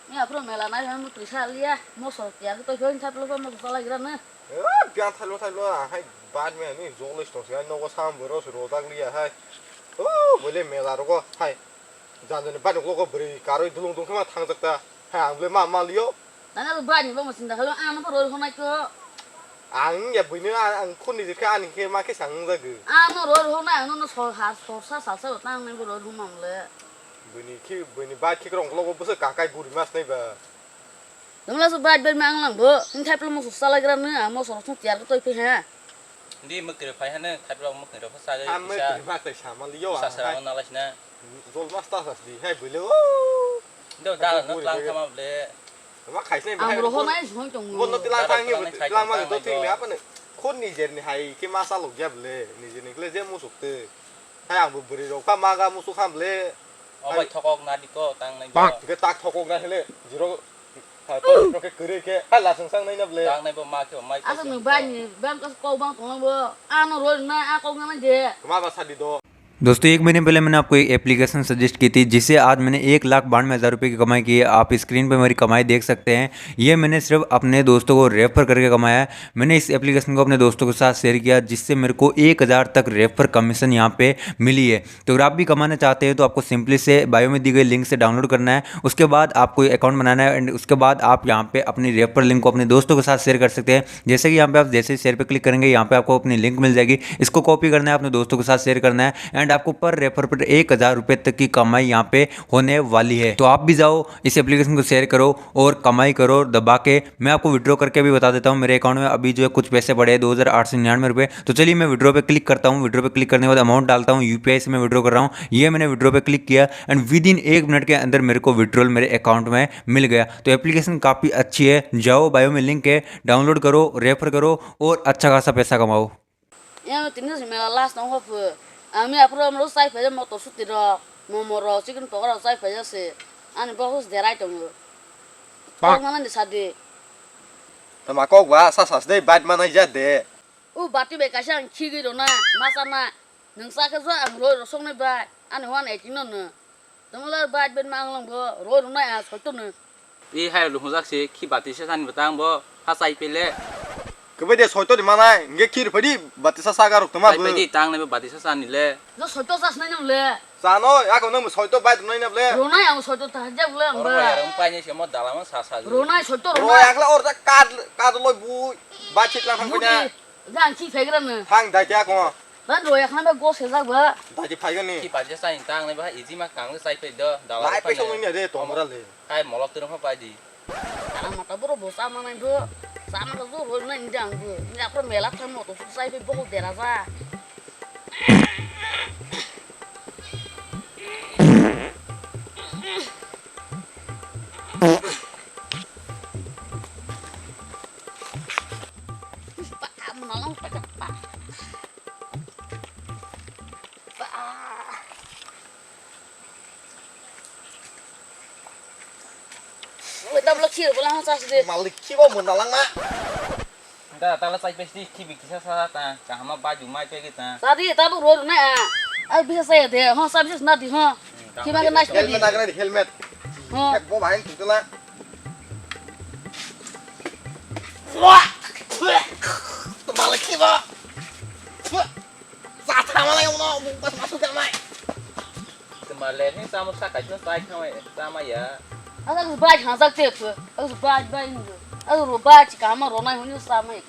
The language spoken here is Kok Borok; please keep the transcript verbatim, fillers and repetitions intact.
Ni aphuru mela nai phai mukri sa liya, mosok tiya to phai thai plo mosok salai gira na. Eh, biang thailo thailo, ah, hai, bad me ni joloi tong se, nogo sam boro se rojak liya hai. Oh, bole mela rogo, hai. Jan jan bad nogo bri karoi dulung dulung ma thangjak ta. Hai, ang bole ma ma liyo. Nana lo bad ni bo mo sinda khalo, ano pho roi honai ko. Ang ya buino, ang khun ni jikha ani khe ma khe sang jago. Ano roi honai, ano no sol ha, sol sa, sa, sa, tang nai bo roi honai le. Buini khi, buini bad khi krong logo bwswk kakai guri mas nai ba. Nwng laso bad bad ma ang lang bo. Nwng thai plo mosok salai gra nwng, ang mosok rok song tiyar ko toi phi ha. Di mwkri phai hane, thai plo mwkri rok sa gai. Ang mwkri ma tai sama liyo sa ang sa hai. Ang na lai sina. Jol mas ta sas di hai bwle o. Do da no tlang thama ble. Ma khai sina ang hai roho bo. Nai song tong. Bo no tlang thang ni bo tlang ma to thing le apa ne. Khon ni jer ni hai ki ma sa log ya ble. Ni jer ni kle je musuk te. Hai ang bo bwrwi rok pha ma ga musuk ham ble. O bai thokok na di ko tang nai. Bang. Ke tak thokok na hele. Jiro. Ha to ke kere ke. Ha la sang sang nai na ble. Tang nai bo ma ke mai. Asa nung bani bang kas ko bang tong bo. Ano roi na a ko na je. Ma ba sa di do. दोस्तों, एक महीने पहले मैंने आपको एक application suggest की थी, जिससे आज मैंने एक लाख बानवे हज़ार रुपये की कमाई की है। आप स्क्रीन पे मेरी कमाई देख सकते हैं। ये मैंने सिर्फ अपने दोस्तों को रेफर करके कमाया है। मैंने इस एप्लीकेशन को अपने दोस्तों के साथ शेयर किया, जिससे मेरे को एक हज़ार तक रेफर कमीशन यहाँ पे मिली है। तो अगर आप भी कमाना चाहते हैं तो आपको सिंपली से बायो में दी गई लिंक से डाउनलोड करना है। उसके बाद आपको अकाउंट बनाना है and उसके बाद आप यहाँ पे अपनी रेफर लिंक को अपने दोस्तों के साथ शेयर कर सकते हैं। जैसे कि यहाँ पे आप जैसे शेयर पे क्लिक करेंगे, यहाँ पे आपको अपनी लिंक मिल जाएगी। इसको कॉपी करना है, अपने दोस्तों के साथ शेयर करना है and आपको पर रेफर पर एक हज़ार रुपये तक की कमाई यहाँ पे होने वाली है। तो आप भी जाओ, इस एप्लीकेशन को शेयर करो और कमाई करो दबा के। मैं आपको विड्रॉ करके भी बता देता हूँ, मेरे अकाउंट में अभी जो है कुछ पैसे पड़े हैं, दो हज़ार आठ सौ निन्यानवे रुपये। तो चलिए मैं विड्रॉ पे क्लिक करता हूँ, विड्रॉ पे क्लिक करने के बाद अमाउंट डालता हूँ, यूपीआई से मैं विड्रॉ कर रहा हूँ। ये मैंने विड्रॉ पे क्लिक किया and विद इन एक मिनट के अंदर मेरे को विड्रॉल मेरे अकाउंट में मिल गया। तो एप्लीकेशन काफ़ी अच्छी है, जाओ बायो में लिंक है, डाउनलोड करो, रेफर करो और अच्छा खासा पैसा कमाओ। Yang tini se mela last nong hopu. Ami apro amro sai phaja motor suti ro, momo ro, chicken pokora ro sai phaja se. Ani box derai tongo. Pak. Kok mana ni sadi. Tama kok ba sa sas dei bad mana ja de. U bati bai kaisa ang khigwi rona, ma sana. Nwng sa khe jo ang roi rosoknai bai, ani one eighty no no. Tongla bai ben ma ang lang bo, roi rwnai a soito no. I hai luhungjak se khi bati sa sani bwtang bo, ha chai pele. Kwbai de soito ni manai, nge khir phadi bati sa saga rok tama bo. Bai di tang nai bo bati sa sani le. Jo soito sa snai nam le. Sano, ako nang soito bai rwnai nam le. Rwnai ang soito ta ja bule ang ba. Oro ya rong pai ni se mo dalama sa sa. Rwnai soito rwnai. Roi akla or kad kad loi bu. Bai chit lang thang bai na. Jang si phegra no. Thang dai kya ko. Ban roi akhna ba go sejak ba. Dai phai gani. Ki paje sa intang ne ba iji ma kang sai pe do. Dala lai pe song ni de to mora le. Kai molok tu ma pai di. Ana mata bro bo sa ma nai do. Sa ma do roi nai jang do. Ni apro mela thang mo to sai pe bo dera ja. Pa, mano lang pa, pa. Pa. Wei, tablo khir bola hon sas de. Malik khibo mun nalang na. Da tala sai pesti khibi kisa sa ta. Kahama baju mai pegi ta. Sadi tabuk roi rwnai a. Ai bisa saya de. Hon sa bisa na di hon. Khiba ke nai. Helmet agre di helmet. Hon. Ek bo bahai tutula. Wah! Malik khibo. Sa thamalai uno, bung pas masuk thamai. Tuma le ni sama sa kai na sai thamai, thamai ya. Asa bai hang sak te phu. Asa bai bai ni. Asa bai chi kama ronai huni samai.